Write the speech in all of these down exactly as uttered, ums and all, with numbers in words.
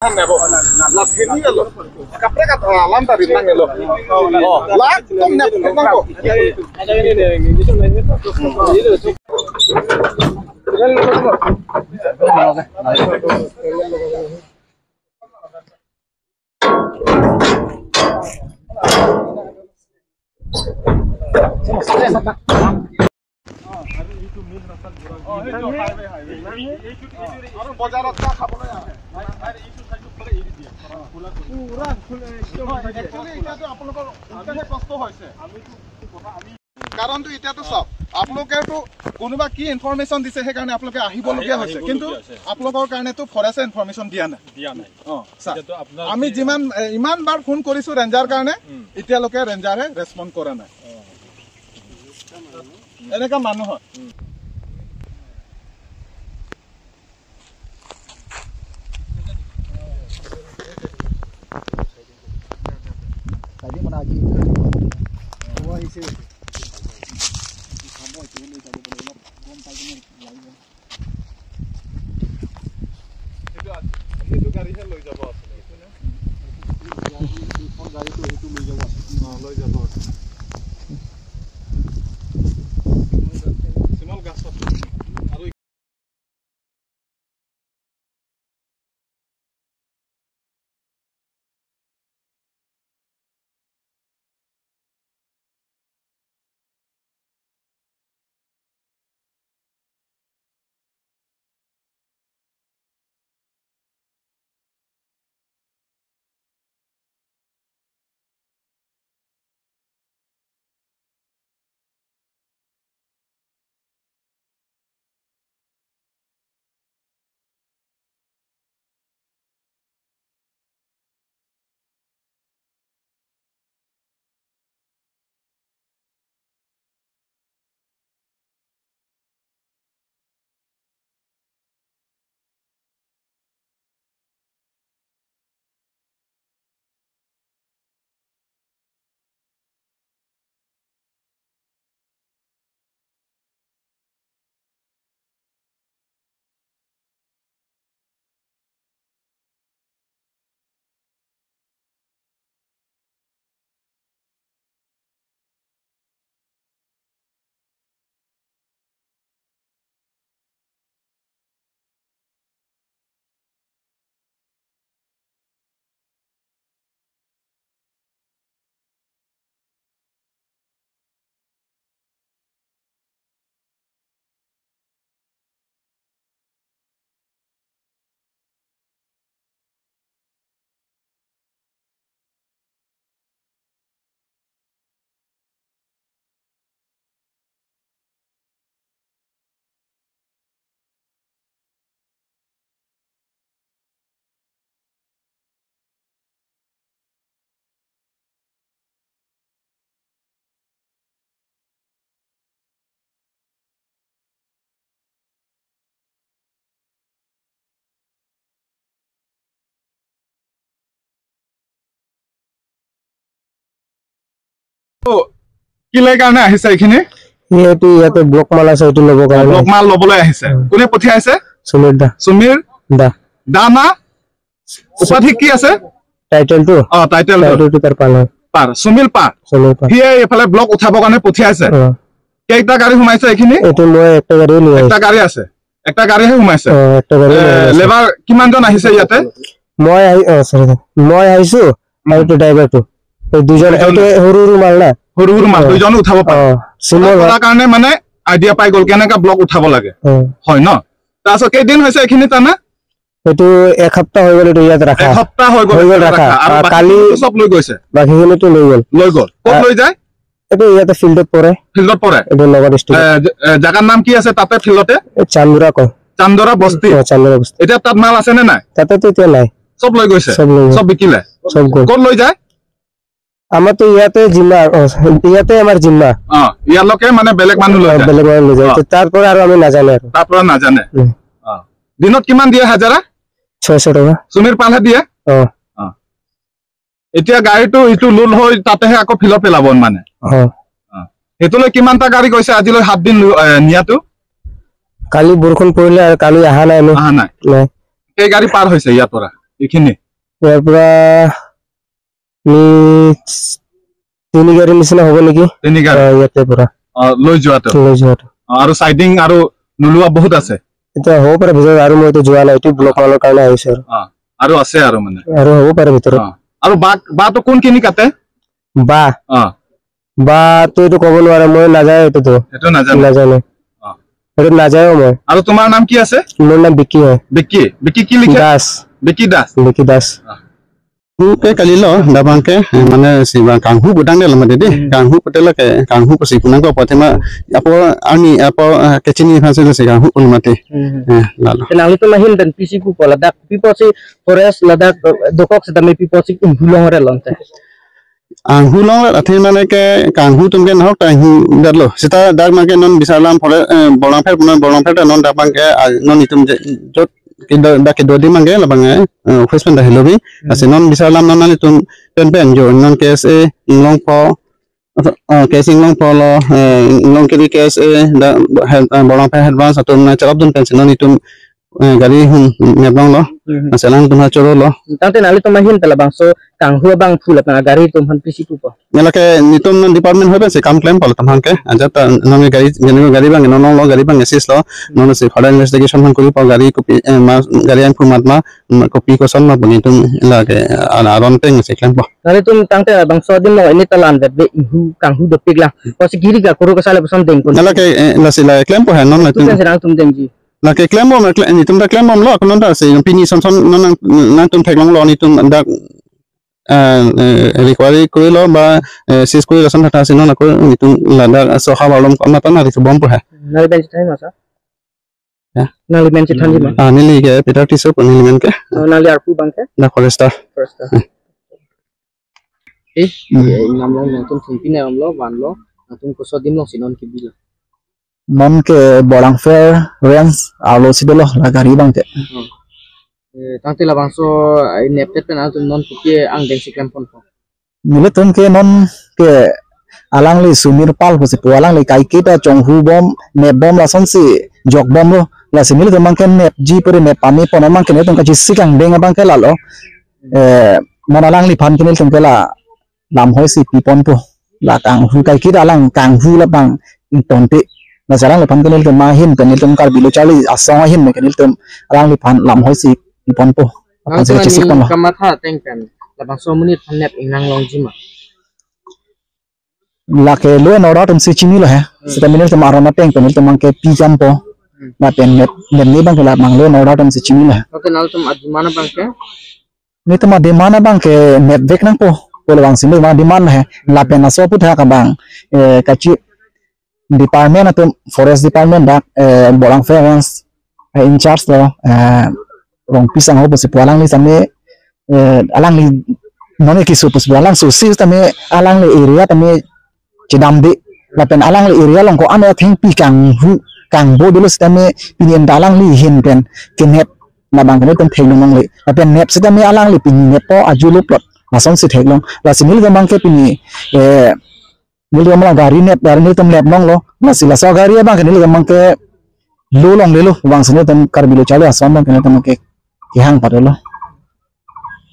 Nang nabo. Lathini alo. Kaprek at, ah, lam tadi nang alo. Oh, lak tum nep tum nang ko. আৰু বজাৰত চাহ খাবলৈ আহে। Actually, এতিয়াতো আপোনালোকৰ উল্টাহে কষ্ট হৈছে। কাৰণটো এতিয়াতো চাওক, আপোনালোকেতো কোনোবা কি ইনফৰমেশ্যন দিছে, সেইকাৰণে আপোনালোকে আহিবলগীয়া হৈছে। আহিবলগীয়া কিন্তু হৈছে। আপোনালোকৰ কাৰণেতো ফৰেষ্টে ইনফৰমেশ্যন দিয়া নাই। দিয়া নাই। অ, ছাৰ, এতিয়াতো আপোনালোকে আমি যিমান, এ, ইমান বাৰ ফোন কৰিছো ৰেঞ্জাৰ কাৰণে, উম। এতিয়ালৈকে ৰেঞ্জাৰে ৰেচপণ্ড কৰা নাই। অ। এনেকা মানুহ হয়। উম। এইটো আ-, সেইটো গাড়ীহে লৈ যাব আচলতে। এইখন গাড়ীটো সেইটো লৈ যাব আচলতে। অ, লৈ যাব। চিমল গছ আছে। আৰু কি লয় কাৰণে আহিছে এইখিনি? ইয়াতে, ইয়াতে ব্লক মাল আছে, এইটো ল'ব অ, কাৰণে। ব্লক মাল ল'বলৈ আহিছে। উম। কোনে পঠিয়াইছে? সুমিত দা। সুমিত দা। দা না? উপাধি কি আছে? টাইটেলটো? অ, টাইটেলটো। টাইটেলটো তাৰ পাল হয়। পাৰ, সুমিল পাৰ। সুমিল পাৰ। সিয়ে এইফালে ব্লক উঠাবৰ কাৰণে পঠিয়াইছে। অ। কেইটা গাড়ী সোমাইছে এইখিনি? এইটো মই একটা গাড়ী লৈ এটা আহিছো। গাড়ী আছে। একটা গাড়ীহে সোমাইছে। অ, একটা গাড়ী এ, লৈ আহিছো। লেবাৰ কিমানজন আহিছে ইয়াতে? মই আহি-, অ, চৰি, চৰি। মই আহিছো আৰু উম। এইটো ড্ৰাইভাৰটো। এই দুজন, দুজন। এইটো সৰু সৰু মাল না। সৰু সৰু মাল, অ। দুজন উঠাব পাৰে। অ, চিমল উঠাব হয়। পৰাৰ কাৰণে মানে আইডিয়া পাই গ'ল কেনেকা ব্লক উঠাব লাগে। অ। হয় ন? তাৰপিছত কেইদিন হৈছে এইখিনি টানা? এইটো এক সপ্তাহ হৈ গ'ল, এইটো ইয়াত ৰাখা। এসপ্তাহ হৈ গ'ল হৈ গ'ল ৰাখা। ৰাখা। আৰু আ, বাকীখিনিতো কালি চব লৈ গৈছে? বাকীখিনিতো লৈ গ'ল। লৈ গ'ল। ক'ত আ, লৈ যায়? এইটো ইয়াতে ফিল্ডত পৰে। ফিল্ডত পৰে? এইটো নগাঁও ডিষ্ট্ৰিক্ট। এ, জ-, এ, জাগাৰ নাম কি আছে তাতে ফিল্ডতে? এই চান্দুৰা কয়। চান্দুৰা বস্তি? অ, চান্দুৰা বস্তি। এতিয়া তাত মাল আছে নে নাই? তাতেতো এতিয়া নাই। চব লৈ গৈছে? চব লৈ গ'ল। চব বিকিলে? চব গ'ল। ক'ত লৈ যায়? আমাৰতো ইয়াতে জিম্মা, অ, ইয়াতে আমাৰ জিম্মা। অ, ইয়ালৈকে মানে বেলেগ মানুহ লৈ অ, যায়? বেলেগ মানুহ লৈ যায়। অ। তো তাৰ পৰা আৰু আমি নাজানে আৰু। তাৰ পৰা নাজানে? উম। অ। দিনত কিমান দিয়ে হাজিৰা? ছয়শ টকা। সুমিল পালহে দিয়ে? অ। অ। এতিয়া গাড়ীটো ইটো লোড হৈ তাতেহে আকৌ ফিল্ডত পেলাব মানে? অ। অ। সেইটোলৈ কিমানটা গাড়ী গৈছে আজিলৈ সাত দিন, এ, নিয়াটো? কালি বৰষুণ পৰিলে আৰু কালি অহা নাই আমি। অহা নাই? নাই। কেই গাড়ী পাৰ হৈছে ইয়াৰ পৰা? এইখিনি? ইয়াৰ পৰা নি-, তিনি গাড়ী নিচিনা হ'ব নেকি? তিনি গাড়ী? অ, ইয়াতে পৰা। অ, লৈ যোৱাটো? লৈ যোৱাটো। অ, আৰু চাইডিং আৰু নোলোৱা বহুত আছে? এতিয়া হ'ব পাৰে ভিতৰত, আৰু মই এতিয়া যোৱা নাই, এইটো ব্লক মানৰ কাৰণে আহিছো আৰু। অ, আৰু আছে আৰু মানে? আৰু হ'ব পাৰে ভিতৰত। অ, আৰু বাঘ, বাঘটো কোনখিনি কাটে? বাঘ? অ। বাঘটো এইটো ক'ব নোৱাৰে, মই নাযায় এইটোতো। সেইটো নাজানে? নাজানে। অ। এইটো নাযায়ও মই। আৰু তোমাৰ নাম কি আছে? মোৰ নাম বিকি হয়। বিকি? বিকি কি লিখে? দাস। বিকি দাস? বিকি দাস। অ। Kanghu ke kalilo, labang ke, eh, mane si bang kanghu budang de lamade de, hmm, kanghu putela ke, kanghu pusi punang ko pathema, apo army, apo, eh, kechini phan si kanghu pun mati. Hmm. Eh, lalo. Te nanglitum ahin pen pisi pupo ladak, pipo si forest ladak, eh, dokok setame pipo si kanghu longre lonte. Kanghu longre athe mane ke kanghu atum ke nahok ta kanghu datlo. Seta dak mane ke non bisarlam forest, eh, Borlangpher puna Borlangpher ta non dak bang ke, ah, non itum je, jot kedo, dak kedo di mane ke labang, eh, eh, office pen ta helo bi. Hmm. Lasi non bisarlam non nanglitum pen pen jo non K S A Inglongpho, eh, K S A Inglongpho lo, eh, Inglongkiri K S A da, head, eh, Borlangpher head branch atum na charap dun pen si non itum, eh, gari hum mep longlo. Hmm. Lasi alangtum ha chorolo. Tangte nanglitum ahin pen labangso kanghu abangphu lapen agari atum aphan pisi pupo? Mela ke netum non department hoi pen si kam klempo latum aphan ke. Ajat ta non gari, jene gari bang non longlo, gari bang assist lo. Non si further investigation aphan koripo, gari kopi, eh, ma, gari abangphu mat ma, ma, kopi koson ma bang itum lake, ah, aron peng si klempo. Nanglitum tangte labangso adim lo ini talan vet be ihu kanghu dopik lang. Kosi giri ka kuru kasale puson dengpon. Mela ke, eh, lasi la klempo he non la itum. Tukan serang tum dengji. Lake klembom, kle-, netum ta klembomlo, ako non ta si pini son son non nang, nangtum theklonglo netum dak, eh, eh, recovery korilo ba, eh, seize korilo son thata si non ako netum ladak soha balom ko mata nari bompo he. Nali men chethan ma sir? Ya. Nali men chethanji ma? Ah, neli ke Peter Tisso pu neli men ke. Oh, nali arpu abang ke? Dak forester. Forester. Hmm. Eh, hmm, eh, inam long nangtum thengpi ne amlo, vanlo, nangtum koso adim long si non kebilo? Non ke Borlangpher range arlo si dolo la gari abang ke. Hmm. Eh, tangte labangso, eh, neptet pen nangtum non kopi angdeng si klemponpo? Nelitum ke non ke alangli Sumir Pal pusi pu alangli kaiketa chonghu bom, nepbom lasonsi jokbomlo. Lasi nelitum abang ke nepji puri nep pame pon abang ke nelitum kachesik angdeng abang ke lalo. Eh, non alangliphan ke nelitum ke la lamhoi si piponpo. La kanghu kaiketa alang kanghu labang ingtonte. Lasi alangliphan ke nelitum ahin pen nelitum Karbi Lo Charli Asong ahin pen ke nelitum alangliphan lamhoi si piponpo. Aphan si nangtum kachesik aning ponlo. Kamatha ateng pen labangso amonit aphan nep ingnang longji ma? Lake law and order atum si chinilo he. Hmm. Seta nelitum aron ateng pen nelitum abang ke pi kampo. Hmm. Lapen nep, nep ni abang ke labang law and order atum si chinilo he. Lake nangtum a-demand abang ke? Netum a-demand abang ke nepvek nangpo. Pulo abang si netum a-demand he. Lapen laso aphuthak abang, eh, kachi department atum, forest department dak, eh, Borlangpher range, eh, in charge lo, eh, Rongpi Sangho pusi pu alangli tame, eh, alangli non ke kiso pusi pu alang so si tame alangli area tame chedamde. Lapen alangli area along ko-an athengpi kanghu kangbo dolo sitame pini anta alangli ahin pen kenep labang ke netum theklong longle. Lapen nep sitame alangli pini neppo ajo lo plot lasonsi theklong. Lasi nelitum abang ke pini, eh, nelitum la gari nep, gari nelitum nep longlo. Lasi laso gari abang ke nelitum abang ke lo longlelo. Abang si netum Karbi Lo Charli Asong abang ke netum ke kehang padolo.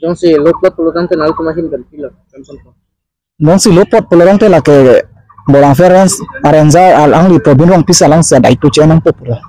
Jongsi lo plot pulo tangte nangtum ahin pen pilo, klemponpo? Jongsi lo plot pulo tangte lake Borlangpher range, a-ranger alangli Probin Rongpi si alangsi daito chenangpo pulo.